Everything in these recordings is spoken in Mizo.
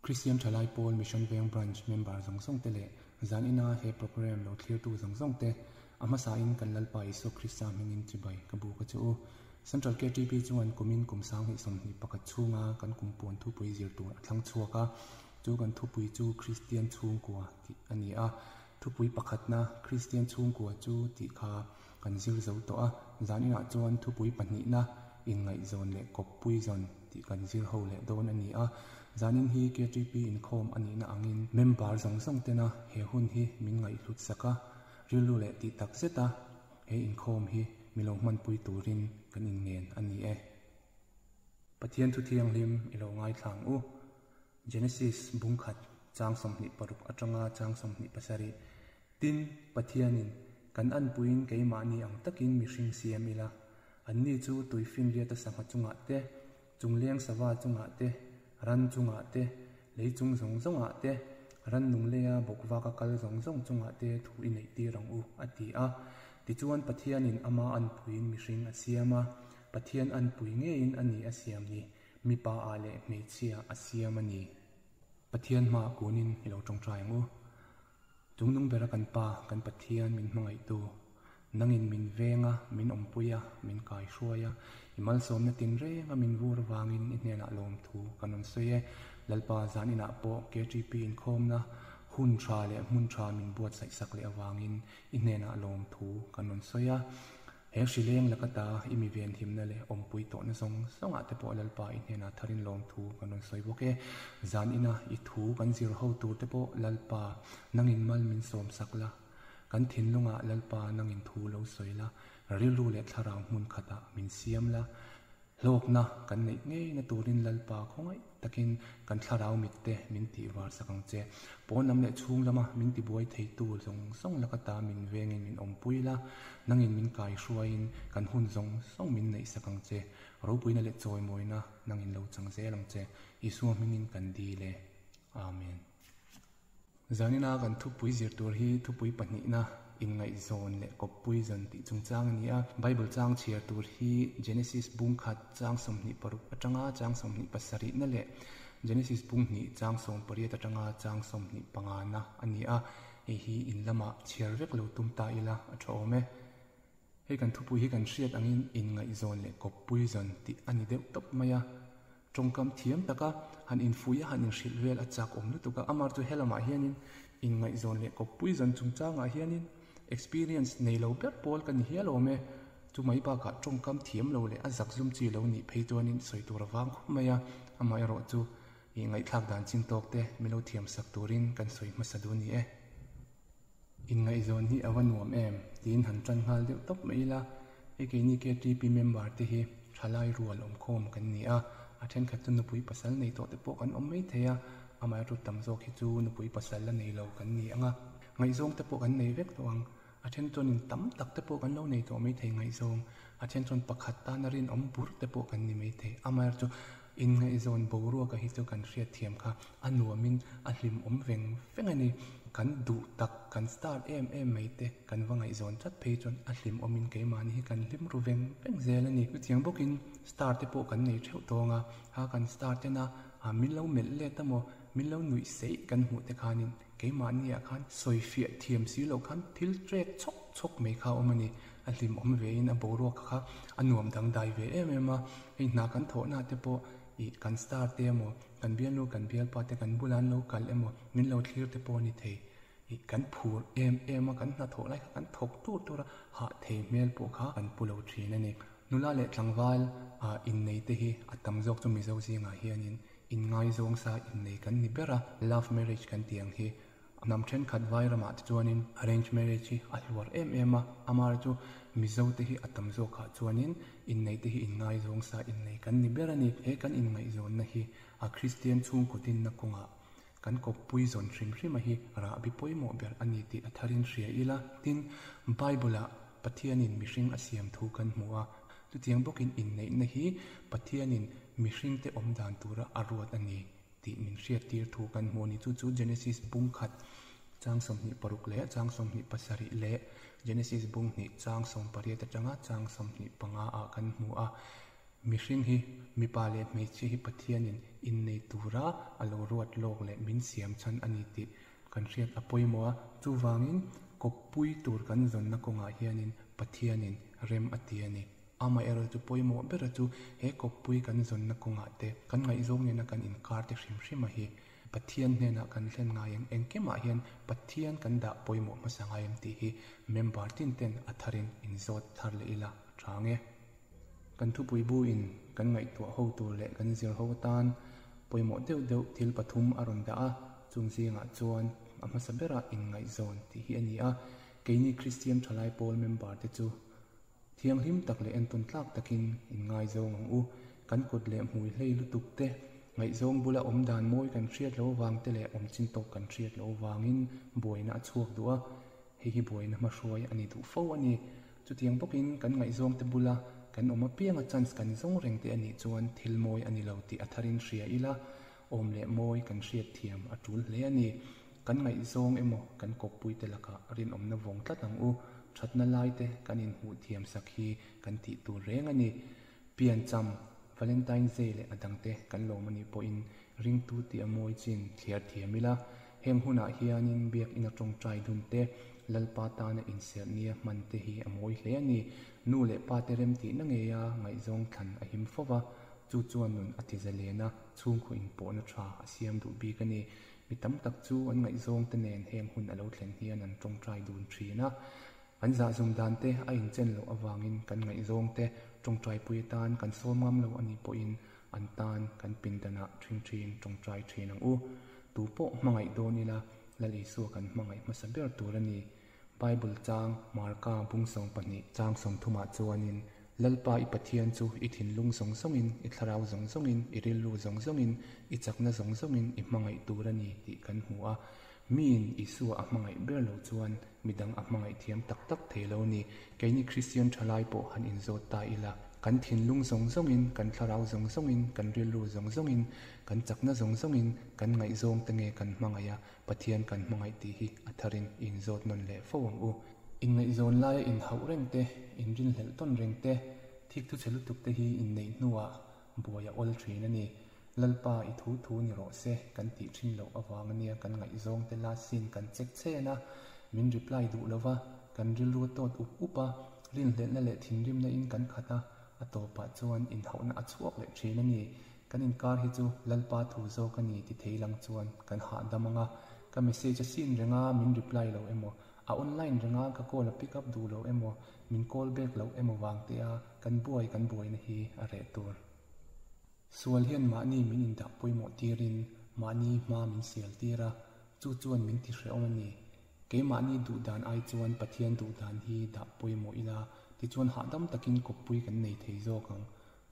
Kristian Thalai Pawl Mission Veng Branch member zawng zawng te leh zan ina he programme lo thlirtu zawng zawng te, a hmasain kan Lalpa Isua Krista hmingin chibai ka bu ka che u. Central KTP chuan kumin kum 2021 chhunga kan kum puan thupui zir tur a thlang chhuak a, chu kan thupui chu Kristian chhungkua tih a ni a. Thupui pakhatna Kristian chhungkua chu tih kha kan zir zo tawh a, zan inah chuan thupui pahnihna inngaihzawn leh kawppui zawn tih kan zir ho leh dawn a ni a. Zanin hi KTP inkhawm a nihna angin member zawng zawng tena he hun hi min ngaihhlut sak a, rilru leh tih tak zeta he inkhawm hi mi lo hmanpui turin kan inngen a ni e. Pathian thu thianghlim i lo ngaithla ang u. Genesis bungkhat chang 26 atanga chang 27. Tin, Pathianin, Kan anpuiin keimahni ang takin mihring siam ila, anni chu tuifinriata sangha chungah te, chungleng sava chungah te, ran chungah te, lei chung zawng zawngah te, rannung leia bawkvaka kal zawng zawng chungah te thu i neihtir ang u, a ti a. Tichuan Pathianin ama anpuiin mihring a siam a, Pathian anpui ngeiin a ni a siam ni, mipa ah leh hmeichhia a siam a ni. Pathian hmaah kunin i lo tawngtai ang u. Chungnung bera kan Pa, kan Pathian min hmangaihtu, nangin min veng a, min awmpui a, min kaihruai a, i malsawmna tinreng a min vur avangin i hnenah lawmthu kan rawn sawi e. Lalpa zan inah pawh KTP inkhawmna hun tha leh hmun tha min buatsaih sak leh avangin i hnenah lawmthu kan rawn sawi a. He hrileng laka ta i mi venhimna leh awmpui tawhna zawng zawngah te pawh Lalpa i hnenah tharin lawmthu kan rawn sawi bawk e. Zan ina i thu kan zir ho tur te pawh Lalpa nangin mal min sawm sak la, kan thinlungah Lalpa nangin thu lo sawi la, rilru leh thlarau hmun khatah min siam la, Hlawkna kan neih ngeina turin Lalpa khawngaih takin kan thlarau mitte min tih var sak ang che. Pawn lam leh chhung lama min tibuai theitu zawng zawng laka ta min vengin min awmpui la, nangin min kaihruaiin kan hun zawng zawng min neih sak ang che. Ropuina leh chawimawina nangin lo chang zel ang che. Isua hmingin kan dil e. Amen. Zanina kan thupui zir tur hi thupui pahnihna inngaihzawn leh kawppui zawn tih chungchang a ni a. Bible chang chhiar tur hi Genesis bung khat chang 26 atanga chang 27 na leh Genesis bung hnih chang 18 atanga chang 25 na a ni a. Hei hi in lamah chhiar vek lo tum ta ila a tha awm e. Hei kan thupui hi kan hriat angin inngaihzawn leh kawppui zawn tih a ni deuh tawp mai a. Tawngkam thiam taka han infuih a, han inhrilh vel a chak awm lutuk a. Amar chu helamah hianin inngaihzawn leh kawppui zawn chungchangah hianin experience nei lo ber pawl ka ni hial awm e. Chu mai bakah tawngkam thiam lo leh a zak zum chi lo nih phei chuanin sawi tur a vang khawp mai a. Amaherawh chu ih ngaihthlak dan chin tawk te min lo thiam sak turin kan sawi hmasa duh a ni e. Inngaihzawn hi a va nuam em? tiin han tan nghal deuh tawp mai ila, hei keini KTP member te hi thalai rual awmkhawm kan ni a, a thenkhat chu nupui pasal nei tawh te pawh kan awm mai thei a, amaherawhchu tam zawk hi chu nupui pasal la nei lo kan ni ang a, ngaihzawng te pawh kan nei vek tawh ang, a then chuanin tam tak te pawh kan lo nei tawh mai thei ngaihzawng, a then chuan pakhat tana rinawm bur te pawh kan ni mai thei, amaherawhchu Inngaihzawn boruaka hi chu kan hriatthiam kha a nuamin a hlimawm veng veng a ni. Kan duh tak, kan star em em mai te kan va ngaihzawn tlat phei chuan a hlimawmin keimahni hi kan hlim ru veng veng zel a ni. Chutiang bawkin star te pawh kan nei theuh tawng a, ha kan star tena min lo melh let emaw, min lo nuih seih kan hmuh te khanin keimahniah khan sawifiah thiam si loh khan thil trek chhawk chhawk mai kha a awm a ni. A hlimawm vein a boruak kha a nuam dangdai ve em em a, hei hna kan thawhna te pawh ih kan star te emaw kan bialnu kan bialpa te kan bula an lo kal emaw min lo thlir te pawh a ni thei ih kan phur em em a kan hnathawh lai kha kan thawk tur tur a hah thei hmel pawh kha kan pu lo thin a ni. Nula leh tlangval ah innei te hi a tam zawk chu Mizo zingah hianin inngaizawng sa innei kan ni ber a, love marriage kan tih ang hi Hnam thenkhat vai ramah te chuanin arrange marriage hi a hluar em em a, amar chu Mizo te hi a tam zawkah chuanin innei te hi inngaizawng sa innei kan ni ber a ni. He kan inngaihzawnna hi a Kristian chhungkaw dinna kawngah kan kawppui zawn hrim hrima hi rahbi pawimawh ber a ni tih a tharin hria ila. Tin, Bible-ah Pathianin mihring a siam thu kan hmu a, chutiang bawkin inneihna hi Pathianin mihringte awm dan tura a ruat a ni. Tih min hriattir thu kan hmu a ni. Chu chu Genesis bung khat chang 26 leh chang 27 leh Genesis bung hnih chang 18 atanga chang 25 ah kan hmu a. Mihring hi mipa leh hmeichhia hi Pathianin innei tura a lo ruat lawk leh min siam chhan a ni tih kan hriat a pawimawh a. Chuvangin kawppui tur kan zawnna kawngah hianin Pathianin rem a ti a ni. Amaherawhchu pawimawh bera chu he kawppui kan zawnna kawngah te, kan ngaihzawng nena kan inkar te hrim hrima hi Pathian hnenah kan thlen ngai em? Engkimah hian Pathian kan dah pawimawh hmasa ngai em tih hi member tin ten a tharin inzawt thar leh ila a tha ang e. Kan thupui bu in kan ngaihtuah ho tur leh kan zir ho atan pawimawh deuh deuh thil pathum a rawn dah a, chung zingah chuan a hmasa berah inngaihzawn tih hi a ni a. Keini Kristian thalai pawl member te chu Thianghlim tak leh entawn tlak takin inngaizawng ang u. Kan kut leh hmui hlei lutuk te, ngaihzawng bula awm dan mawi kan hriat lo vang te leh awm chin tawk kan hriat lo vangin buaina a chhuak duh a, hei hi buaina hmahruai a ni duh fo a ni. Chutiang bawkin kan ngaihzawng te bula kan awm apianga chance kan zawng reng te a nih chuan thil mawi a ni lo tih a tharin hria ila, awm leh mawi kan hriat thiam a tul hle a ni. Kan ngaihzawng emaw kan kawppuite lakah rinawmna vawng tlat ang u. Thatna laite kan inhmuh thiam sak hi kan tih tur reng a ni. Piancham, Valentine's Day leh a dangte kan lawm a nih pawhin ringtu tih a mawi chin thliar thiam ila. Heng hunah hianin biakina tawngtai dun te, Lalpa tana inserh nia hman te hi a mawi hle a ni. Nu leh pa te remtihna ngeia ngaihzawng thlan a him fo va, chu chuan nun a ti zalen a, chhungkaw inpawhna tha a siam duh bik a ni. Mi tam tak chu an ngaihzawng te nen heng hun a lo thlen hian an tawngtai dun thin a. An zahzum dan te a inchen loh avangin kan ngaihzawng te tawngtaipui atan kan sawm ngam lo a nih pawhin an tan kan pindanah ṭhing ṭhin tawngtai ṭhin ang u. Tu pawh hmangaih dawn ila Lal Isua kan hmangaih hmasa ber tur a ni. Bible chang Marka bung 12 chang 30 ah chuanin, Lalpa i Pathian chu i thinlung zawng zawngin, i thlarau zawng zawngin, i rilru zawng zawngin, i chakna zawng zawngin i hmangaih tur a ni tih kan hmu a. Miin Isua a hmangaih ber lo chuan midang a hmangaih thiam tak tak thei lo ni. Keini Kristian thalai pawh han inzawt ta ila, kan thinlung zawng zawngin, kan thlarau zawng zawngin, kan rilru zawng zawngin, kan chakna zawng zawngin kan ngaihzawng te nge kan hmangaih a, Pathian kan hmangaih tih hi a tharin i inzawt nawn leh fo ang u. Inngaihzawn laia inhauh reng te, inrinhlelh tawn reng te, thik thu chhe lutuk te hi inneih hnuah buai a awl thin a ni. Lalpa i thu thu ni rawh se kan tih thin loh avang ania kan ngaihzawng te last seen kan check chen a, min reply duh lova, kan rilru a tawt up up a, rinhlelhna leh thinrimna in kan khat a, a tawpah chuan inhauhna a chhuak leh thin a ni. Kan inkar hi chu Lalpa thu zawk a ni ti thei lang chuan kan hahdam ang a, ka message a seen reng a min reply lo emaw, a online reng a ka call a pick up duh lo emaw, min call back loh emaw vang te a kan buai kan buaina hi a reh tur. Sual hian mahni min indah pawimawh tirin mahni hma min sial tir a, chu chuan min ti hrehawm a ni. Keimahni duh dan ai chuan Pathian duh dan hi dah pawimawh ila, tichuan hahdam takin kawppui kan nei thei zawk ang.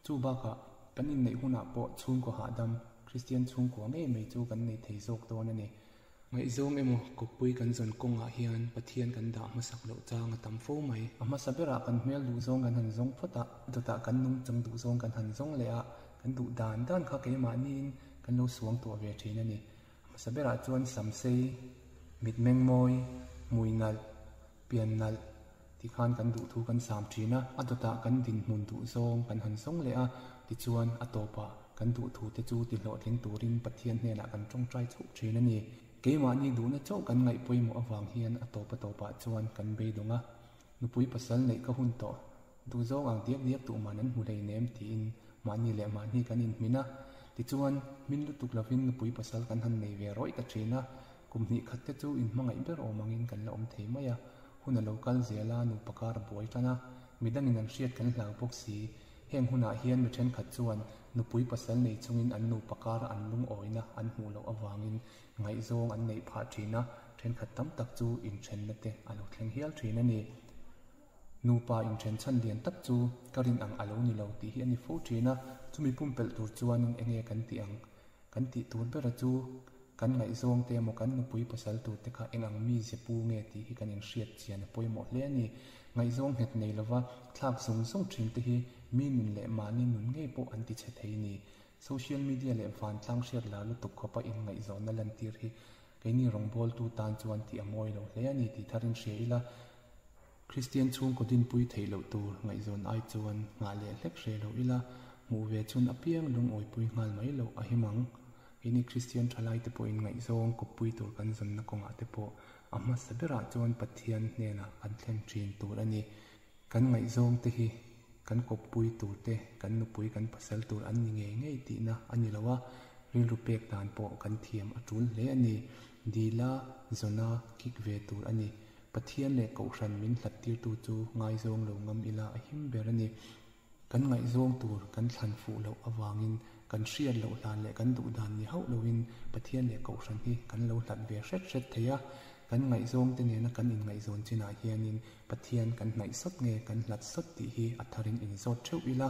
Chu bakah, kan inneih hunah pawh chhungkaw hahdam, Kristian chhungkua ngei mai chu kan nei thei zawk dawn a ni. Ngaihzawng emaw kawppui kan zawn kawngah hian Pathian kan dah hmasak loh chang a tam fo mai. A hmasa berah kan hmel duhzawng kan han zawng phawt a, dawtah kan nungchang duhzawng kan han zawng leh a, kan duh dan dan kha keimahniin kan lo suang tuah ve thin a ni. A hmasa berah chuan samsei, mitmeng mawi, hmui nalh, pian nalh ti khan kan duh thu kan sam thin a, a dawtah kan dinhmun duh zawng kan han zawng leh a, tichuan a tawpah kan duh thu te chu ti hlawhtling turin Pathian hnenah kan tawngtai chauh thin a ni. Keimahni duhna chauh kan ngaih pawimawh avang hian a tawp a tawpah chuan kan beidawng a, nupui pasal neih ka hun tawh, duh zawng ang diak diak duh man an hmu hleinem tiin mahni leh mahni kan inhmin a, tichuan hmin lutuk lovin nupui pasal kan han nei ve rawih ta thin a, Kum hnih khat te chu inhmangaih ber awm angin kan la awm thei mai a, hun a lo kal zel a, nupa kar a buai tan a, midangin an hriat kan hlau bawk si. Heng hunah hian mi thenkhat chuan nupui pasal nei chungin an nupa kara an lungawina an hmuh loh avangin ngaihzawng an neih phah thin a, thenkhat tam tak chu inthenna te a lo thleng hial thin a ni. Nupa inthen chhan lian tak chu ka rin ang a lo ni lo tih hi a ni fo thin a, chumi pumpelh tur chuanin enge kan tih ang? Kan tih tur bera chu kan ngaihzawng te emaw kan nupui pasal tur te kha eng ang mi ze pu nge tih hi kan inhriat chian a pawimawh hle a ni. Ngaihzawng nghet nei lova thlak zung zung thin te hi mi nun leh mahni nun ngei pawh an ti chhe thei ni. Social media leh vantlang hriat lar lutuk khawpa inngaihzawnna lantir hi keini rawngbawltu tan chuan tih a mawi lo hle a ni tih tharin hria ila. Kristian chhungkaw dinpui theih loh tur ngaihzawn ai chuan nghah leh hlek hreh lo ila, Hmuh ve chhun apiang lungawipui nghal mai loh a him ang. Keini Kristian thalaite pawhin ngaihzawng kawppui tur kan zawnna kawngah te pawh a hmasa berah chuan Pathian hnenah kan thlen thin tur a ni. Kan ngaihzawng te hi kan kawppui tur te, kan nupui kan pasal tur an ni ngei ngei tihna a ni lo a, rilru pek dan pawh kan thiam a tul hle a ni. Dila, zawna kik ve tur a ni. Pathian leh Kohhran min hlat tirtu chu ngaizawng lo ngam ila a him ber a ni. Kan ngaihzawng tur kan thlan fuh loh avangin kan hriat loh hlan leh kan duh dan ni hauh loin Pathian leh Kohhran hi kan lo hlat ve hret hret thei a. Kan ngaihzawngte nena kan inngaihzawn chinah hianin Pathian kan hnaih sawt nge kan hlat sawt tih hi a tharin inzawt theuh ila,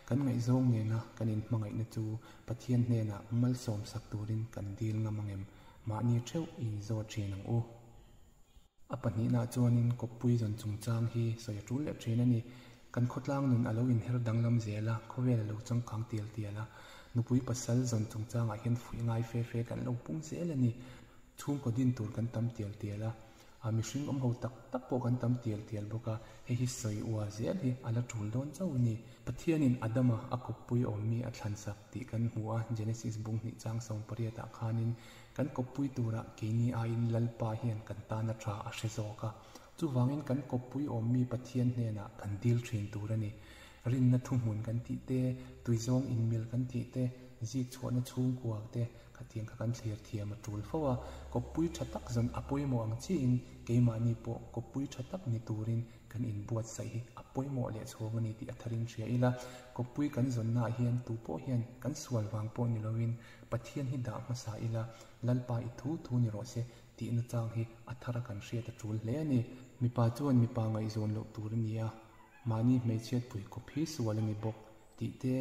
kan ngaihzawng nena kan inhmangaihna chu Pathian hnenah malsawmsak turin kan dil ngam angem? Mahni theuh i inzawt thin ang u. A pahnihnaah chuanin kawppui zawn chungchang hi sawi a tul leh thin a ni. Kan khawtlang nun a lo inher danglam zel a, khawvel a lo changkang tial tial a. Nupui pasal zawn chungchangah hian fuih ngai fe fe kan lo pung zel a ni. Chhungkaw din tur kan tam tial tial a, a mihring awm ho tak tak pawh kan tam tial tial bawk a, hei hi sawi uar zel hi a la tul dawn chauh a ni. Pathianin Adama a kawppui awmmi a thlansak tih kan hmu a, Genesis bung hnih chang sawmpariatah khanin Kan kawppui turah keini aiin Lalpa hian kan tana tha a hre zawk a. Chuvangin kan kawppui awmmi Pathian hnenah kan dil thin tur a ni. Rinna thuhmun kan tih te, tuizawng inmil kan tih te, zik chhuahna chhungkua te khatiang kha kan thlir thiam a tul fo a. Kawppui tha tak zawn a pawimawh ang chiahin keimahni pawh kawppui tha tak ni turin kan inbuatsaih hi a pawimawh leh chhawng a ni tih a tharin hria ila. Kawppui kan zawnnaah hian tupawh hian kan sual vang pawh ni loin Pathian hi dah hmasa ila, Lalpa i thu thu ni rawh se tihna chang hi a thar a kan hriat a tul hle a ni. Mipa chuan mipa ngaihzawn loh tur a ni a, mahni hmeichhiat pui kawp hi sual a ni bawk tih te,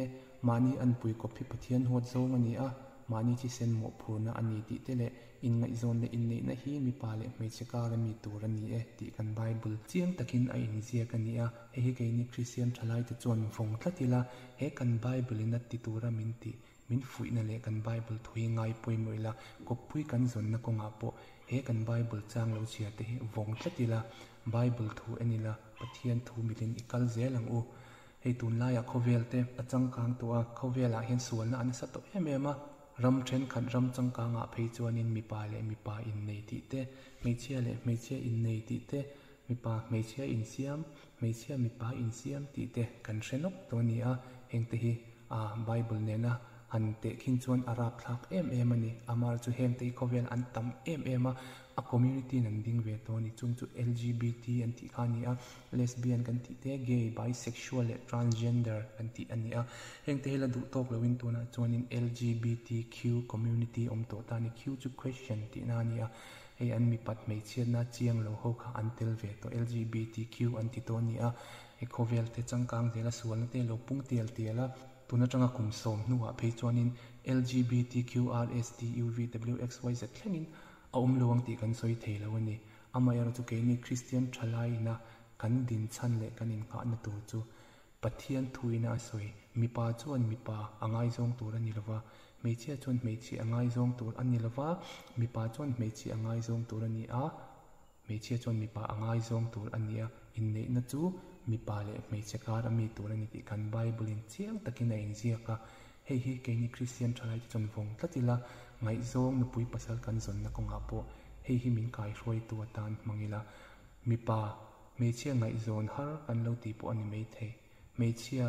mahni an pui kawp hi Pathian huat zawng a ni a, mahni thisen mawhphurna a ni tih te leh inngaihzawn leh inneihna hi mipa leh hmeichhe kar a mi tur a ni e tih kan Bible chiang takin a inziak a ni a, hei hi keini Kristian thalaite chuan vawng tlat ila, he kan Bible in a ti tura min tih Min fuihna leh kan Bible thu hi ngai pawimawh ila, kawppui kan zawnna kawngah pawh he kan Bible chang lo chhiar te hi vawng tlat ila, Bible thu en ila, Pathian thu milin i kal zel ang u. Hei tunlaiah khawvel te a changkang tawh a, khawvelah hian sualna a nasa tawh em em a. Ram thenkhat ram changkangah phei chuanin mipa leh mipa innei tih te, hmeichhia leh hmeichhia innei tih te, mipa hmeichhia insiam, hmeichhia mipa insiam tih te kan hre nawk tawh a ni a, hengte hi A Bible nena han teh khin chuan a rapthlak em em a ni. Amar chu hengte hi khawvel an tam em em a, a community in an ding ve tawh a ni. Chung chu LGBT an tih kha a ni a, lesbian kan tih te, gay, bisexual leh transgender kan tih a ni a. Hengte hi la duh tawk loin tunah chuanin LGBTQ community awm tawh ta a ni. Q chu question tihna a ni a, hei an mipat hmeichhiatna chiang lo ho kha an tel ve tawh. LGBTQ an ti tawh a ni a. He khawvel te changkang zela sualna te lo pung tial tial a, tun atanga kum sawm hnuah phei chuanin LGBTQRSTUVWXYZ thlengin a awm lo ang tih kan sawi thei lo a ni. Amaherawhchu keini Kristian thalaina kan dinchhan leh kan innghahna tur chu Pathian thuina a sawi, mipa chuan mipa a ngaizawng tur a ni lova, hmeichhia chuan hmeichhia a ngaizawng tur a ni lova, mipa chuan hmeichhia a ngaizawng tur a ni a, Hmeichhia chuan mipa a ngaizawng tur a ni a, inneihna chu mipa leh hmeichhe kar a mi tur a ni tih kan Bible in chiang takin a inziak a. Hei hi keini Kristian thalaite chuan vawng tlat ila, ngaihzawng nupui pasal kan zawnna kawngah pawh hei hi min kaihruaitu atan hmang ila, mipa hmeichhia ngaihzawn har kan lo tih pawh a ni maithei, hmeichhia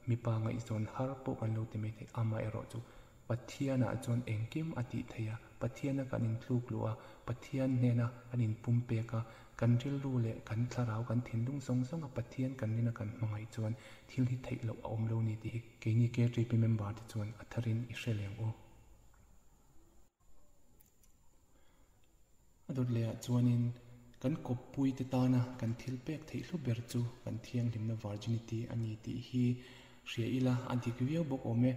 mipa ngaihzawn har pawh kan lo ti maithei, amaherawhchu Pathianah chuan engkim a tih theih a, Pathiana kan intluk luh a, Pathian hnena kan inpumpek a, kan rilru leh kan thlarau, kan thinlung zawng zawnga Pathian kan rin a kan hmangaih chuan thil hi theih loh a awm lo ni tih hi keini KTP member te chuan a tharin i hre leng u. A dawt lehah chuanin kan kawppuite tana kan thil pek theih hlu ber chu kan thianghlimna virginity a ni tih hi hria ila a dik viau bawk awm e.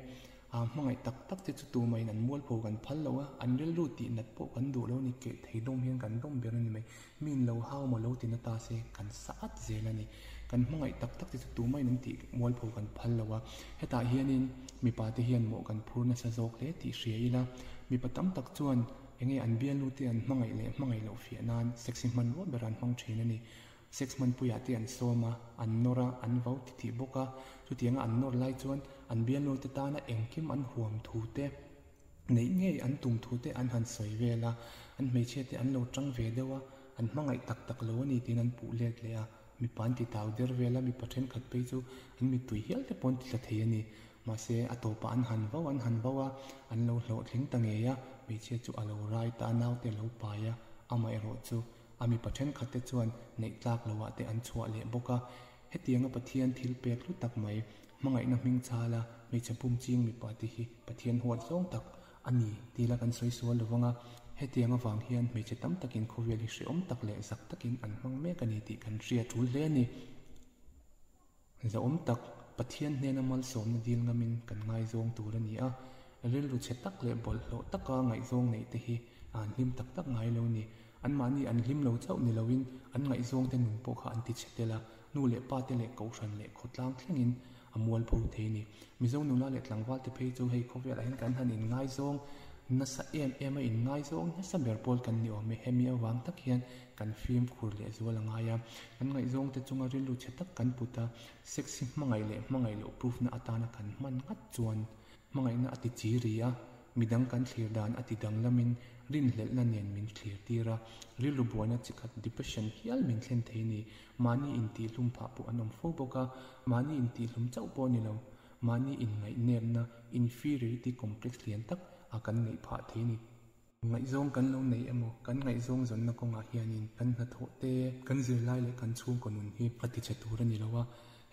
A hmangaih tak tak te chu tumahin an mualpho kan phal lo a, an rilru tih nat pawh kan duh lo a ni, keh thei dawm hian kan dawm ber a ni mai. Min lo hau maw lo ti na ta se kan sa at zel a ni. Kan hmangaih tak tak te chu tumahin an tih mualpho kan phal lo a, hetah hianin mipa te hian mawh kan phur nasa zawk hle tih hria ila, mipa tam tak chuan enge an bialnu te an hmangaih leh hmangaih loh fiah nan sexy hmanrua ber an hmang thin a ni. Sex hmanpuiah te an sawm a, an nawr a, an vau titih bawk a. Chutianga an nawr lai chuan an bialnu te tana engkim an huam thu te, neih ngei an tum thu te an han sawi vel a, an hmeichhia te an lo tang ve deuh a, an hmangaih tak tak lo a ni tiin an puh let leh a. Mipa an ti tau der vel a, mipa thenkhat phei chu an mittui hial te pawh an ti tla thei a ni. Mahse, a tawpah an han vau an han vau a, an lo hlawhtling ta ngei a, hmeichhia chu a lo rai ta a, naute a lo pai a, amaherawh chu a mipa thenkhat te chuan neih tlak loh ah te an chhuah leh bawk a. Hetianga Pathian thil pek hlu tak mai, hmangaihna hming chhala hmeichhe pum ching mipa te hi Pathian huat zawng tak a ni tih la kan sawi sual lo vang a, hetiang avang hian hmeichhe tam takin khawvel hi hrehawm tak leh zak takin an hmang mek a ni tih kan hria tul hle a ni. Zahawm tak, Pathian hnena malsawmna dil ngamin kan ngaizawng tur a ni a, rilru chhe tak leh bawlhhlawh taka ngaihzawng neih te hi a an hlim tak tak ngai lo ni. Anmahni an hlim lo chauh ni loin an ngaihzawngte nun pawh kha an ti chhe tel a, nu leh pa te leh kohhran leh khawtlang thlengin a mualpho thei ni. Mizo nula leh tlangval te phei chu hei khawvelah hian kan han inngaizawng nasa em em a, inngaizawng nasa ber pawl kan ni awm e. Hemi avang tak hian kan fimkhur leh zual a ngai a, kan ngaihzawng te chunga rilru chhe tak kan put a, sex hi hmangaih leh hmangaih loh proof na atana kan hman ngat chuan hmangaihna a ti chi ri a, midang kan thlir dan a ti danglamin rinhlelhna nen min thlir tir a, rilru buaina chi khat depression hial min thlen thei ni. Mahni intihhlum phah pawh an awm fo bawk a, mahni intihhlum chauh pawh a ni lo, mahni inngaih-nepna, inferiority complex lian tak a kan neih phah thei ni. Ngaihzawng kan lo nei emaw, kan ngaihzawng zawnna kawngah hianin kan hnathawh te, kan zirlai leh kan chhungkaw nun hi a tichhe tur a ni lo a.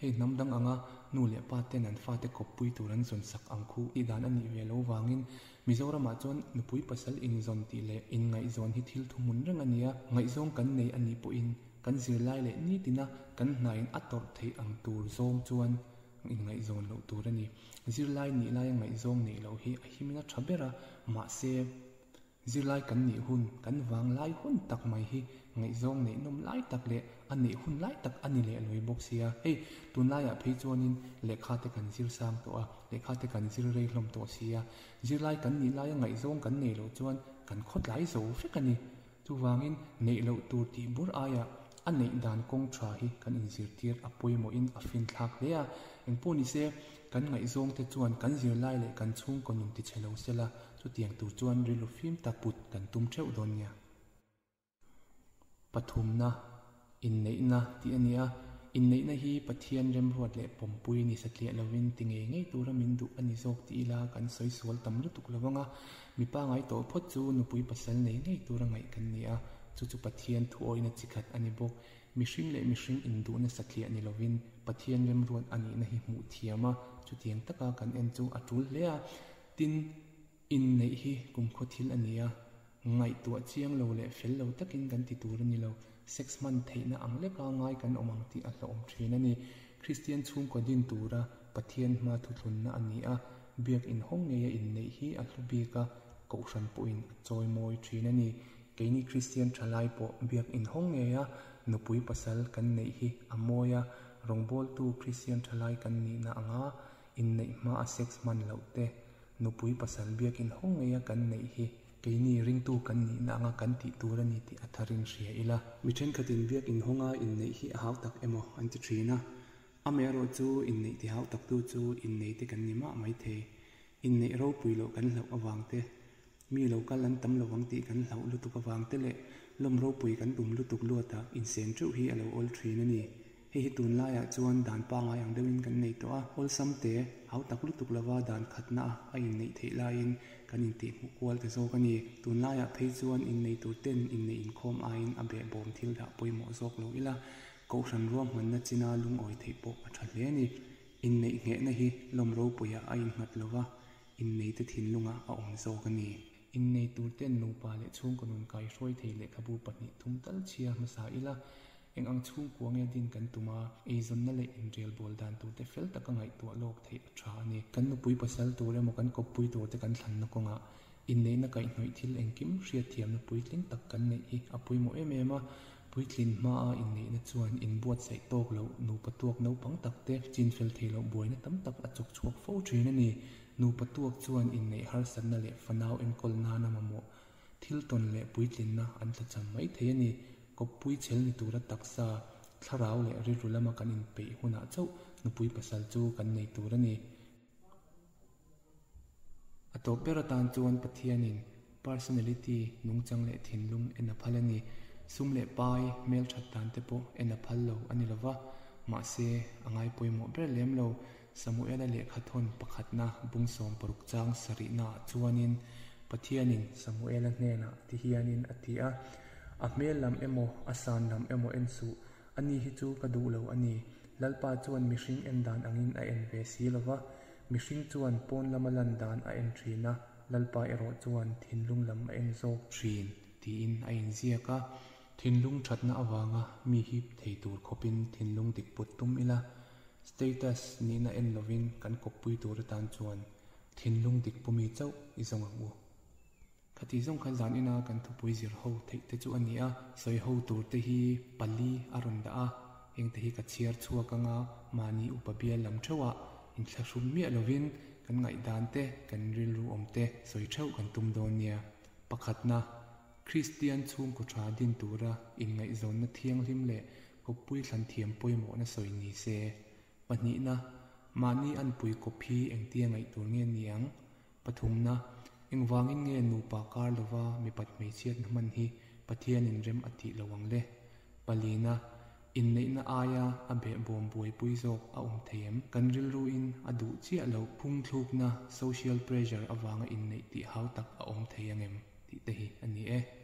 Hei hnam dang anga nu leh pa ten an fate kawppui tur an zawn sak ang khu tih dan a nih ve lo vangin Mizoramah chuan nupui pasal inzawn tih leh inngaihzawn hi thil thuhmun reng a ni a. Ngaihzawng kan nei a nih pawhin kan zirlai leh nitina kan hnain a tawrh theih ang tur zawng chuan inngaihzawn loh tur a ni. Zirlai nih laia ngaihzawng neih loh hi a himin a tha ber a, mahse, zirlai kan nih hun, kan vang lai hun tak mai hi ngaihzawng neih nawm lai tak leh a neih hun lai tak a ni leh lui bawk sia. Hei, tunlaiah phei chuanin lehkha te kan zir sang tawh a, lehkha te kan zir rei hlawm tawh sia. Zirlai kan nih laia ngaihzawng kan neih loh chuan kan khawtlai zo vek a ni. Chuvangin, neih loh tur tih bur aiah a neih dan kawng tha hi kan inzirtir a pawimawhin a finthlak hle a. Engpawh ni se, kan ngaihzawngte chuan kan zirlai leh kan chhungkaw nun tichhe lo sela, chutiang tur chuan rilru fim tak put kan tum theuh dawn nia. Pathumna, inneihna tih a ni a. Inneihna hi Pathian remruat leh pawmpui ni satliah lovin ti ngei ngei tura min duh a ni zawk tih ila kan sawi sual tam lutuk lo vang a. Mipa ngai tawh phawt chu nupui pasal nei ngei tura ngaih kan ni a, chu chu Pathian thuawihna chi khat a ni bawk. Mihring leh mihring induhna satliah ni lovin Pathian remruat a nihna hi hmuh thiam a, chutiang taka kan en chu a tul hle a. Tin, inneih hi kumkhaw thil a ni a, ngaihtuah chiang lo leh fel lo takin kan ti tur a ni lo. Sex hman theihna ang leka ngai kan awm ang tih a hlauhawm thin a ni. Kristian chhungkaw din tura Pathian hma thuthlunna a ni a, biak inhawng ngeia inneih hi a hlu bik a, kohhran pawhin a chawi mawi thin a ni. Keini Kristian thalai pawh biak inhawng ngeia nupui pasal kan neih hi a mawi a, rawngbawltu Kristian thalai kan nihna anga inneih hma a sex hman loh te, nupui pasal biak inhawng ngeia kan neih hi keini ringtu kan nihna anga kan tih tur a ni tih a tharin hria ila. Mi thenkhatin biak inhawnga inneih hi a hau tak emaw an ti thin a, Amaherawh chu inneih ti hau taktu chu inneite kan ni mah maithei. Inneih ropui loh kan hlauh avang te, mi lo kal an tam lo ang tih kan hlauh lutuk avang te leh lawm ropui kan tum lutuk luatah insen teuh hi a lo awl thin a ni. Hei hi tunlaiah chuan dan pangai ang deuhin kan nei tawh a, awlsam te hau tak lutuk lova dan khatna a inneih theih laiin kan intihhmuh kual ta zawk a ni. Tunlaiah phei chuan innei tur ten inneih inkhawm aiin a behbawm thil dah pawimawh zawk lo ila, Kohhran ruahmanna china lungawi theih pawh a tha hle a ni. Inneih nghehna hi lawm ropuiah a innghat lo va, inneite thinlungah a awm zawk a ni. Innei turten nupa leh chhungkaw nun kaihruai thei lehkhabu pahnih thum tal chhiar hmasa ila, eng ang chhungkua nge din kan tum a, eizawnna leh inrelbawl dan turte fel taka ngaihtuah lawk theih a tha a ni. Kan nupui pasal tur emaw kan kawppui turte kan thlanna kawngah Inneihna kaihhnawih thil engkim hriatthiamna puitling tak kan neih hi a pawimawh em em a, puitlin hmaa inneihna chuan inbuatsaih tawk loh nupa tuak naupang tak te chinfel thei loh buaina tam tak a chawk chhuak fo thin a ni. Nupa tuak chuan inneih harsatna leh fanau enkawl nana mamawh thil tawn leh puitlinna an tlacham mai thei a ni. Kawppui chhel ni tura taksa. Thlarau leh rilru lama kan inpeih hunah chauh nupui pasal chu kan nei tur a ni. A tawp ber atan chuan Pathianin personality, nungchang leh thinlung en a phal a ni. Sum leh pai, hmelthat dan te pawh en a phal lo a ni lo va, mahse a ngai pawimawh ber lem lo. Samuela lehkhathawn pakhatna bung 60 chang sarihnaah chuanin Pathianin Samuela hnenah ti hianin a ti a, A hmel lam emaw, a san lam emaw en suh, ani hi chu ka duh lo a ni. Lalpa chuan mihring en dan angin a en ve si lo va, mihring chuan pawn lama lan dan a en thin a, Lalpa erawh chuan thinlung lam a en zawk thin, tiin a inziak a. Thinlung thatna avanga mi hip thei tur khawpin thinlung dik put tum ila, status nihna en lovin kan kawppui tur atan chuan thinlung dik pumi chauh i zawng ang u. Khati zawng kha zan ina kan thupui zir ho theih te chu a ni a, sawi ho tur te hi pali a rawn dah a, heng te hi ka chhiar chhuak anga mahni upa bial lam theuhah inthlahrung miah lovin kan ngaihdan te, kan rilru awm te sawi theuh kan tum dawn nia. Pakhatna, Kristian chhungkaw tha din tura inngaihzawnna thianghlim leh kawppui thlan thiam pawimawhna sawi ni se. Pahnihna, mahni anpui kawp hi engtia ngaih tur nge ni ang? Pathumna, engvangin nge nupa kar lova mipat hmeichhiatna hman hi Pathianin rem a tih lo ang le? Palina, inneihna aia a behbawm buaipui zawk a awm thei em? Kan rilruin a duh chiah loh phungthlukna, social pressure, avanga inneih tih hau tak a awm thei ang em? tih te hi a ni e.